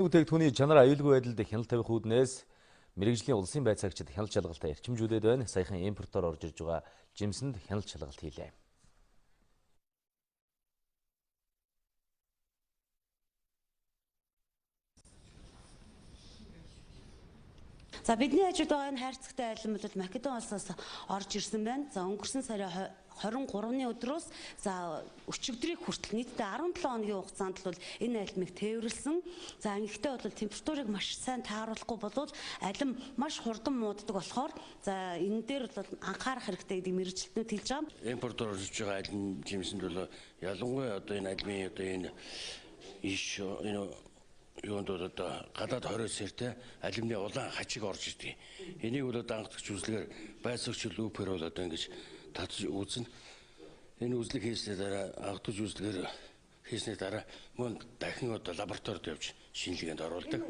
Бүтээгдэхүүний чанар аюулгүй байдалд хяналт тавих үүднээс мэргэжлийн улсын байцаагчид хяналт шалгалтаа эрчимжүүлээд байна. Саяхан импортоор орж ирж байгаа жимсэнд хяналт шалгалт хийлээ. За бидний хажууд байгаа энэ хайрцагтай алим бол Македон улсаас орж ирсэн байна. За өнгөрсөн сарын 23-ны өдрөөс за өчигдрийг хүртэл нийтдээ 17 хоногийн хугацаанд бол энэ алимыг тээвэрлсэн. За ингэхдээ бол температурыг маш сайн тааруулахгүй болвол алим маш хурдан мууддаг болохоор за энэ дээр бол анхаарах хэрэгтэй гэдэг мэргэжилтнүүд хэлж байгаа. Импортоор орж байгаа алим жимсэнд бол ялангуяа одоо энэ алимын одоо энэ иш энэ юунд бол одоо гадаад 20 сэртэй алимны улаан хачиг орж ирдэг. Энийг бол одоо анхдагч үзлэгээр байцаагч лүүпэр бол одоо ингэж татж үзнэ. Энэ үзлэг хийсний дараа анхдагч үзлэгээр хийсний дараа мөн дахин одоо лабораторид явж шинжилгээнд оруулдаг.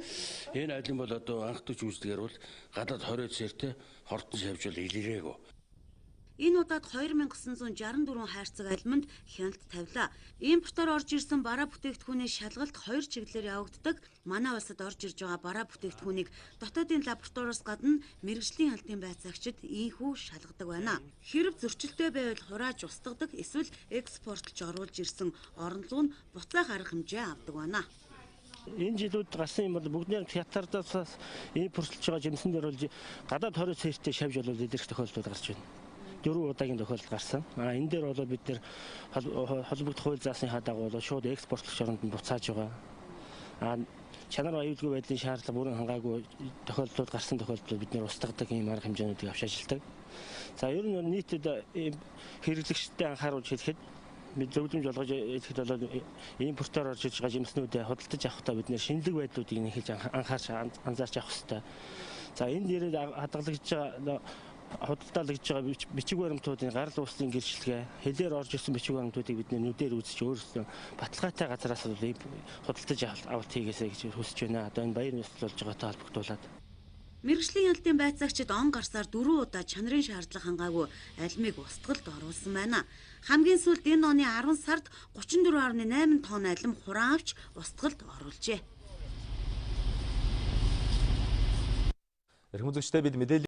Энэ алим бол одоо анхдагч үзлэгээр бол гадаад 20 сэртэй хортон шавж бол илрээгүй. Энэ удаад 2964 хайрцаг алиманд хяналт тавилаа. Импортоор орж ирсэн бараа бүтээгдэхүүний шалгалт хоёр чиглэлээр явагддаг. Манай улсад орж ирж байгаа бараа бүтээгдэхүүнийг дотоодын лабораториоос гадна мэргэжлийн хяналтын байцаагчид ийнхүү шалгадаг байна. Хэрв зөрчилтэй байвал хурааж устгадаг, эсвэл экспортлж оруулж ирсэн орон зүүн буцаах арга хэмжээ авдаг байна. Энэ жилүүд гарсан юм бол бүгдээр хятадаас импортлж байгаа жимсэн дээр бол гадаад 20 центтэй шавж бол илэрх тохиолдол гарч байна. 4 удаагийн тохиолдол гарсан. Энэ дээр бол бид нэр холбогдох хууль заасныхаа дагуу бол шууд экспортлогч оронд нь буцааж байгаа. Чанар аюулгүй байдлын шаардлага бүрэн хангаагүй тохиолдлууд гарсан тохиолдолд бид нэр устгадаг ийм арга хэмжээнүүдийг авч ажилладаг. За ер нь нийтэд хэрэглэгчдэд анхааруулж хэлэхэд бид зөвлөмж олгож хэлэхэд бол импортоор орж ирж байгаа жимснүүдээ худалдаж авахдаа бид нэр шинэлэг байдлуудыг нэхэлж анхаарч анзаарч авах хэрэгтэй. За энэ дээрээ хадгалагдж байгаа худалдаалагдж байгаа бичиг баримтуудын гарал үүслийн гэрчлэгээ, хэлээр орж ирсэн бичиг баримтуудыг бид нүдээр үзэж өөрсдөө баталгаатай газараас бол худалдаж авалт хийгээсэй гэж хүсэж байна. Одоо энэ баяр ёслол болж байгаатай холбогдуулаад. Мэргэжлийн хяналтын байцаагчид он гарсаар 4 удаа чанарын шаардлага хангаагүй алимыг устгалд оруулсан байна. Хамгийн сүүлд энэ оны 10 сард 34.8 тонн алим хураан авч устгалд оруулжээ. Эрхэм үзэгчдээ бид мэдээлэл